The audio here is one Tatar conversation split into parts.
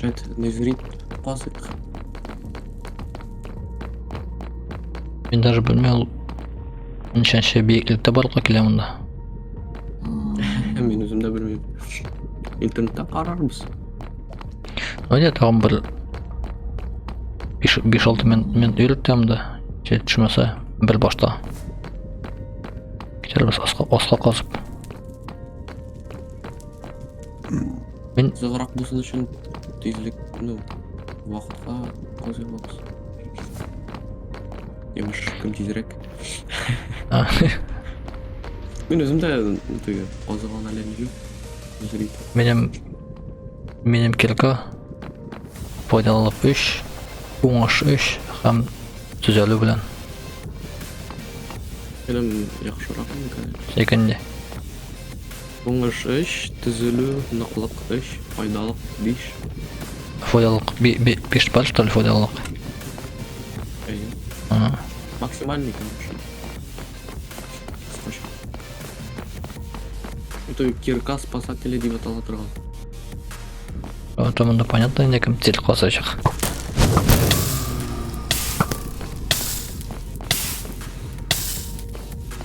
Шәт, незрит казыйк. Мин даже белмим ул ничәнче биеклектә барлыкка килә монда. Мин үзем дә белмим. Интернеттан карарбыз. Ну, әйдә тагын бер 5-6 минут йөрик тә монда. Төшмәсә, бер башта. Китәрбез аска, аска казып. Мин Озаграк булсын өчен тизлек, ну, вакытка казый алабыз. Имеш, кем тизрәк. Мин үзем дә теге казыган әле юк. Зрит. Минем кирка файдалылык 3, уңыш 3 һәм төзәлү белән. Минем яхшырак инде, конечно. Икенче. Уңыш 3, төзелү, ныклык 3, файдалык 5. Файдалык 5 бар, что ли, файдалык? Әйе. Максимальный, короче. Кыскача. Это кирка спасателя дип атала торган. Это монда понятно инде кем тел казачак.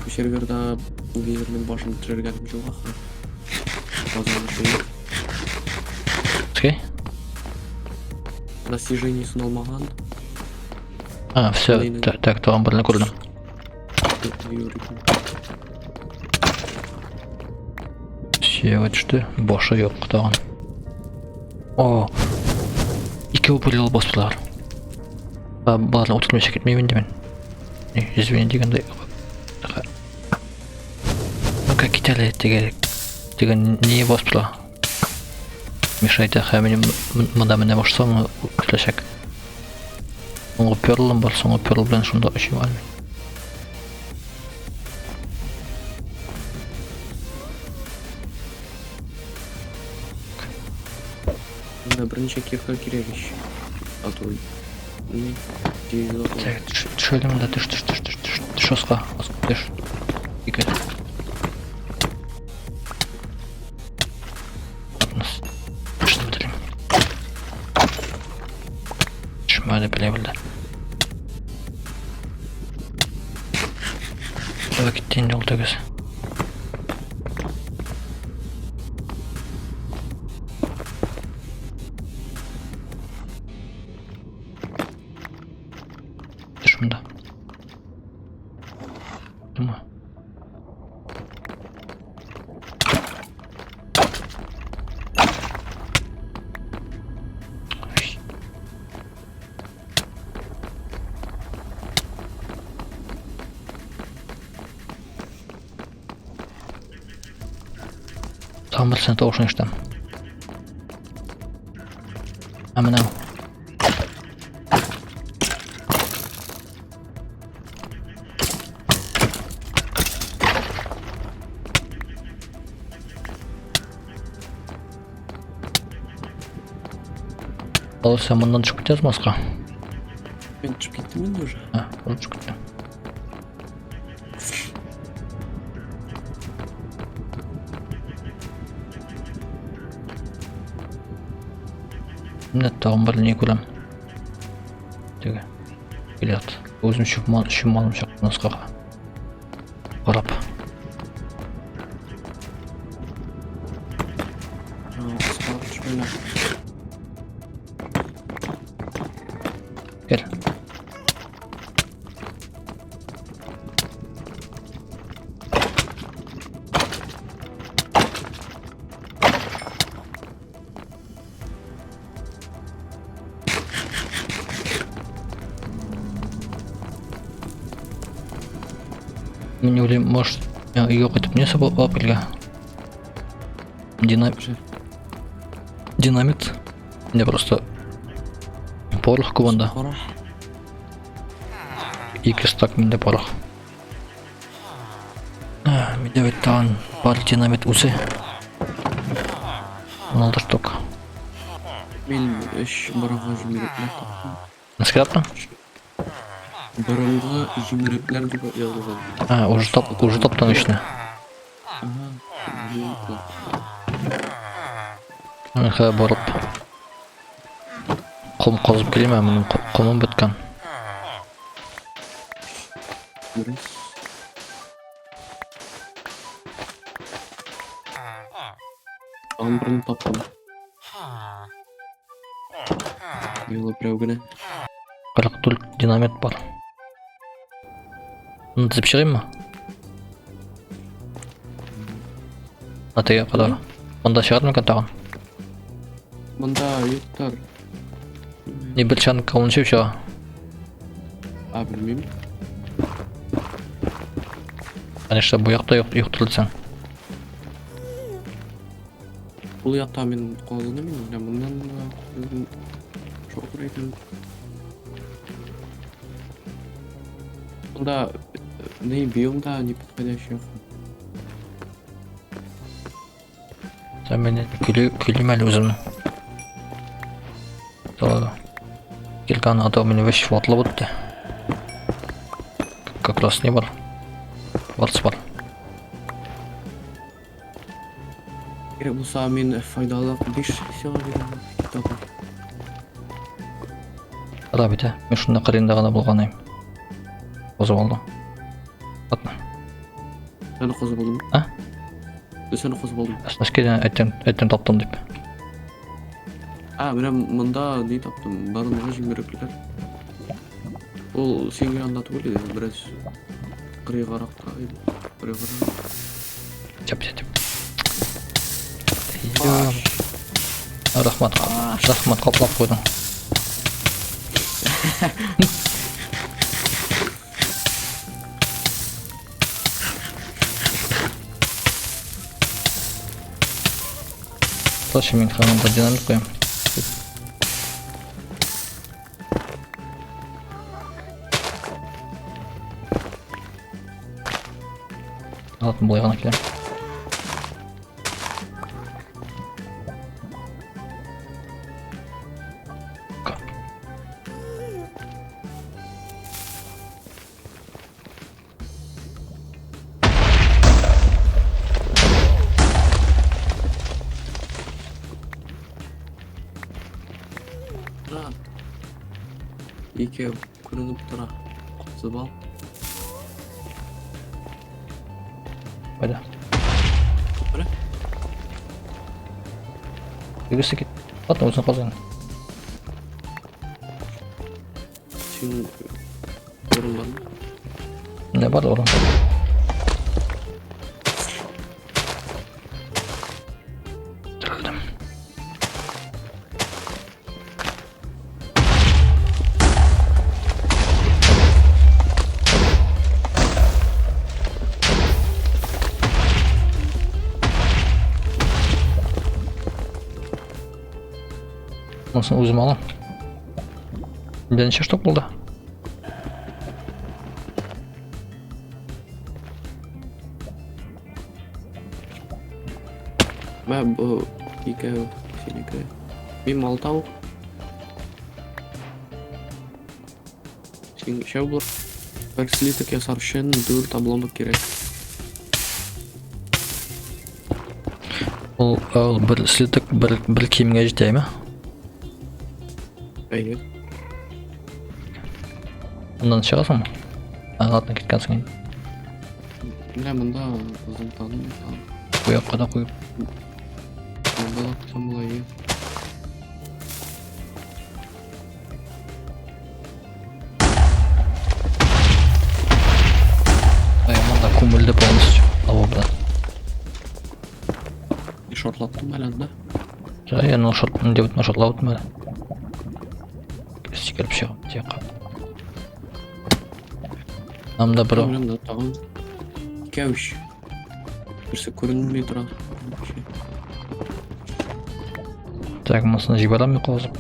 Бу серверда Визерның башын төшерергә дип юк ахры. Казанышы юк. Окей. Достижениесен алмаган. А, все, так, так, тагын берне күрдем. Сөяге төште, башы юк тагын. О, икәү бер юлы бастылар. Ә, боларны утырмыйча китмим инде мин. Извини дигәндәй. Ну-ка, кит әле, теге, теге не басып тора. Мешает, һәм минем монда менә башласам, үтәчәк. Соңгы перлым бар, соңгы перл белән шунда очыйм әле. Монда берничә кирка кирәк ич. А то не тиз Так, төшәле монда, төш, төш, төш, төш, төш, төш аска, аска, төш. Ике. Ладно, төшне бетерим. Төшмәде, белә белде. Давай китте инде ул төгез. Төш монда. Думаю. Тагын берсенең тавышын ишетәм. Ә менә ул. Алайса моннан төшеп китәсме аска? Мин төшеп киттем инде уже. А, уже төшеп киттем. Менә тагын бер ни күрәм. Теге. Билет. Үзем чумал, чумалым чыктым аска. Карап. Аска төшмәләр. Кел. Мин уйлыйм, может, өйгә кайтып нәрсә алып килгән? Динамит. Не просто порох күп анда. Ике стак миндә порох. Миндә бит тагын бар динамит үзе. 16 штук. Мин өч борынгы җимерекләр таптым. Нәрсә таптың? Борынгы җимерекләр дип язылган. А, уже топ, уже топтың өчне. Ага. Хә, барып. Ком казып килим ә, моның комым беткән. Дөрес. Тагын берне таптым. Юлы берәү генә. 44 динамит бар. Моны тезеп чыгыйммы? Ана теге кадәр. Монда чыгар микән тагын? Монда юктыр. Не бер чанка ул ничек чыга? А, белмим. Конечно, бу якта юк, юктыр дисәң. Ул якта мин казыдым инде, менә моннан да шокыр икән. Монда не биом да не подходящий. Сен мине көйли көйлим әле үземне. Далада. Килгән ата мине вещь ватылып үтте. Как раз не бар. Ватс бар. Кирәк булса мин файдалы 5 сиңа бирәм китабы. Ара бит, ә. Мин шунда кырыенда гына булган идем. Казып алдым. Ладно. Сәне казып алдым. А? Сәне казып алдым. Әснәскә әйттем, әйттем таптым дип. А, менә монда ни таптым? Барынга җимерекләр. Ул синең янында түгел иде, бераз кырыйгаракта иде. Кырыйгарак. Чап, чап. Рәхмәт. Рәхмәт каплап куйдың. Слушай, мин хәзер динамит куям. Ладно, болай гына киләм. Тора. Икәү күренеп тора. Казып ал. Кайда? Менә. Йөгерсе кит. Ладно, үзең казын. Син урын бармы? Не бар урын. Терелдем. Монысын үзем алам. Миндә ничә штук булды? Мә бу икәү синеке. Мин малтау. Син өчәү булыр. Бер слиток ясар өчен дүрт обломок кирәк. Ул, ул бер слиток бер, бер киемгә җитәме? Әйе. Моннан чыгасыңмы? А, ладно, киткәнсең инде. Менә монда озынтаным. Бу якка да куеп. Монда да куйсам була, әйе. Ай, монда күмелде полностью. Лава белән. Шартлаттым әле анда. Жай, ну шарт, дип шартлап үтмәде. Сикереп чыгып, тияка. Намда бер Менә тагын икәү ич. Берсе күренми тора. Так, монысын җибәрәм мин казып.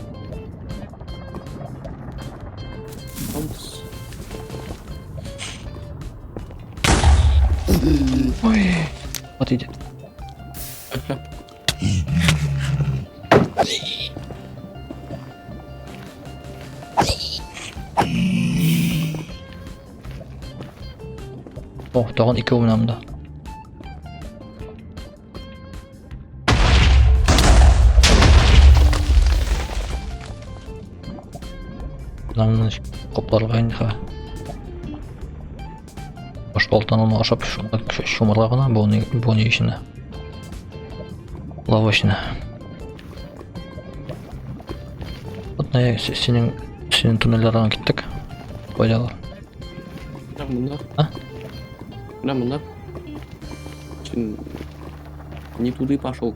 Компас. Ой, вот иди. О, тагын икәү менә монда. Менә капларга инде хә. Баш алтын алма ашап чумырга гына бу ни бу ни эченә. Лава эченә. Вот не синең синең туннельләрдән киттек. Кайдалар? Менә монда. А? Менә монда. Син не туды пошел.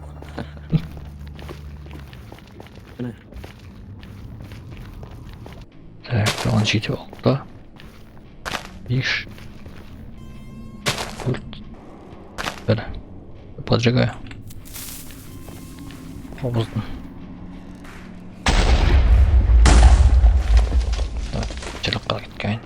Менә. Так, тагын җиде алты. Биш. Дүрт. Бер. Поджигаю. Кабыздым. Так, чылыкка киткән.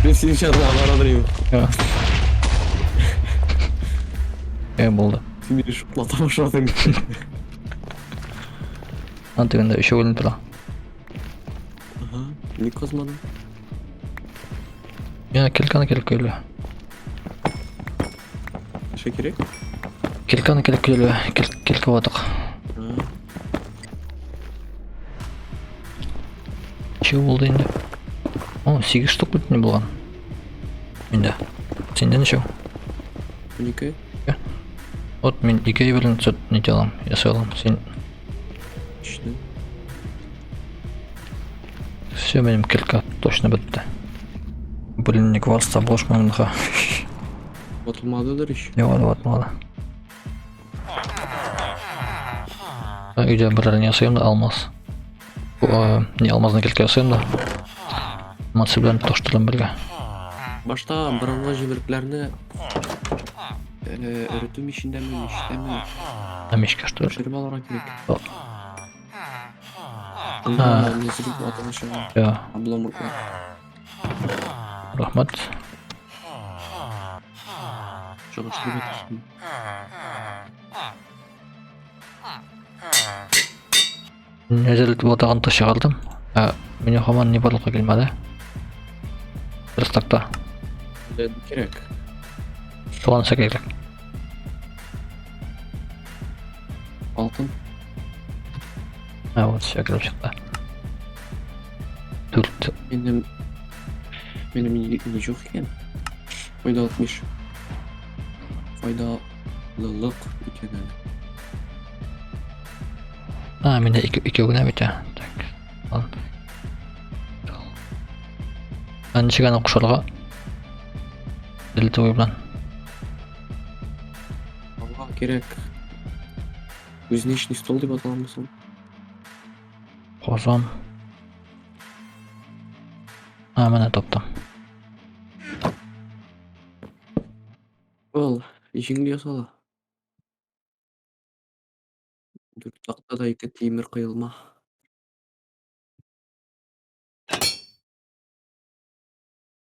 Мин синең чатыңа карадыр идем. Я. Э, булды. Син мине шутлата башладың. Ан тегендә өчәү беленеп тора. Ага, ник казмадың? Я, килканы килеп килә. Нәрсә кирәк? Килканы килеп килә. Кил килке ватык. А, Ничә булды инде? О, 8 штук бит не булган. Миндә. Синдә ничә? 12. Вот мин ике белән сөт нитә алам, ясый алам. Син Отлично. все минем килка точно бетте. Блин, не кварц булышмамдыха. Ватылмадыдыр ич. Юк, әле ватмады. Өйдә берәр не ясыйм да алмаз. Бу, Не алмазны килка ясыйм да. Матсы белән тоташтырам бергә. Башта борынгы җимерекләрне эретү мичендәме, мичтәме Ә мичкә что ли? пешереп алырга кирәк. О. Анда А. незерит ватыгы чыга, Я, обломоклар. рәхмәт. Чыгыштырып әтерсең. Незерит ватыгын та чыгардым. Ә мине һаман ни барлыкка килмәде. Верстакта. Әле кирәк. Шуңа нәрсә кирәк? Алтын. Ә, вот все килеп чыкты. Дүрт. Минем минем ни ни юк икән. Файдалык миш. Файдалылык икән әле. А, миндә ике икәү генә бит. ә. Так. Ал. Ә ничек аны кушарга? Делтовый белән. Аңа кирәк. Кузнечный стол дип аталамы соң? Казан. А, менә таптым. Ул җиңел ясала. Дүрт тактада ике тимер кыелма.